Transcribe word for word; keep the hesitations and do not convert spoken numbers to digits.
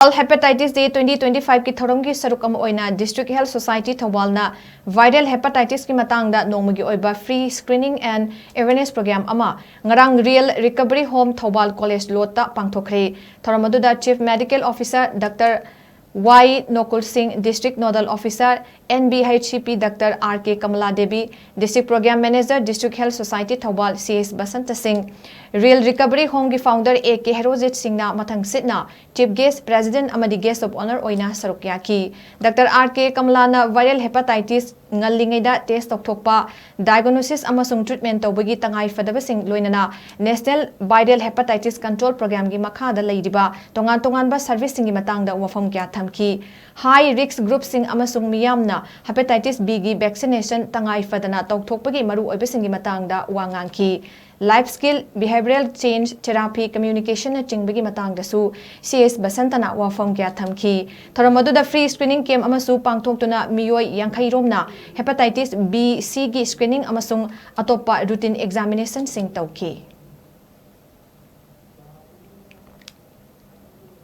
World Hepatitis Day twenty twenty-five ꯀꯤ ꯊꯧꯔꯝꯒꯤ ꯁꯔꯨꯛ ꯑꯃ ꯑꯣꯏꯅ District Health Society ꯊꯧꯕꯥꯜꯅ viral hepatitis ꯀꯤ ꯃꯇꯥꯡꯗ ꯅꯣꯡꯃꯒꯤ ꯑꯣꯏꯕ free screening and awareness program ꯑꯃ ꯉꯔꯥꯡ Real Recovery Home Thoubal College Road ꯇ ꯄꯥꯡꯊꯣꯛꯈ꯭ꯔꯦ꯫ ꯊꯧꯔꯝ ꯑꯗꯨꯗ Chief Medical Officer Doctor ꯋꯥꯏ ꯅꯣꯀꯨꯜ ꯁꯤꯡ, District Nodal Officer, N B H C P Doctor R K Kamala Devi, District Program Manager, District Health Society Thoubal C S Basanta ꯁꯤꯡ, Real Recovery Home ꯒꯤ founder A K Herojit ꯁꯤꯡꯅ ꯃꯊꯪꯁꯤꯠꯅ Chief Guest, President ꯑꯃꯗꯤ Guest of Honour ꯑꯣꯏꯅ ꯁꯔꯨꯛ ꯌꯥꯈꯤ꯫ Doctor R K ꯀꯃꯂꯥꯅ viral hepatitis ꯉꯜꯂꯤꯉꯩꯗ test ꯇꯧꯊꯣꯛꯄ, diagnosis ꯑꯃꯁꯨꯡ treatment ꯇꯧꯕꯒꯤ ꯇꯉꯥꯏ ꯐꯗꯕꯁꯤꯡ ꯂꯣꯏꯅꯅ National Viral Hepatitis Control Program ꯒꯤ ꯃꯈꯥꯗ ꯂꯩꯔꯤꯕ ꯇꯣꯉꯥꯟ ꯇꯣꯉꯥꯟꯕ service ꯁꯤꯡꯒꯤ ꯃꯇꯥꯡꯗ ꯋꯥꯐꯝ ꯀꯌꯥ ꯊꯝꯈꯤ꯫ High risk group ꯁꯤꯡ ꯑꯃꯁꯨꯡ ꯃꯤꯌꯥꯝꯅ hepatitis B ꯒꯤ vaccination ꯇꯉꯥꯏ ꯐꯗꯅ ꯇꯧꯊꯣꯛꯄꯒꯤ ꯃꯔꯨꯑꯣꯏꯕꯁꯤꯡꯒꯤ ꯃꯇꯥꯡꯗ ꯋꯥ ꯉꯥꯡꯈꯤ꯫ Life skill, behavioral change, therapy, communication ꯅꯆꯤꯡꯕꯒꯤ ꯃꯇꯥꯡꯗꯁꯨ C S ꯕꯁꯟꯇꯅ ꯋꯥꯐꯝ ꯀꯌꯥ ꯊꯝꯈꯤ꯫ ꯊꯧꯔꯝ ꯑꯗꯨꯗ free screening camp ꯑꯃꯁꯨ ꯄꯥꯡꯊꯣꯛꯇꯨꯅ ꯃꯤꯑꯣꯏ ꯌꯥꯡꯈꯩ ꯔꯣꯝꯅ hepatitis B, C ꯒꯤ screening ꯑꯃꯁꯨꯡ ꯑꯇꯣꯞꯄ routine examination ꯁꯤꯡ ꯇꯧꯈꯤ꯫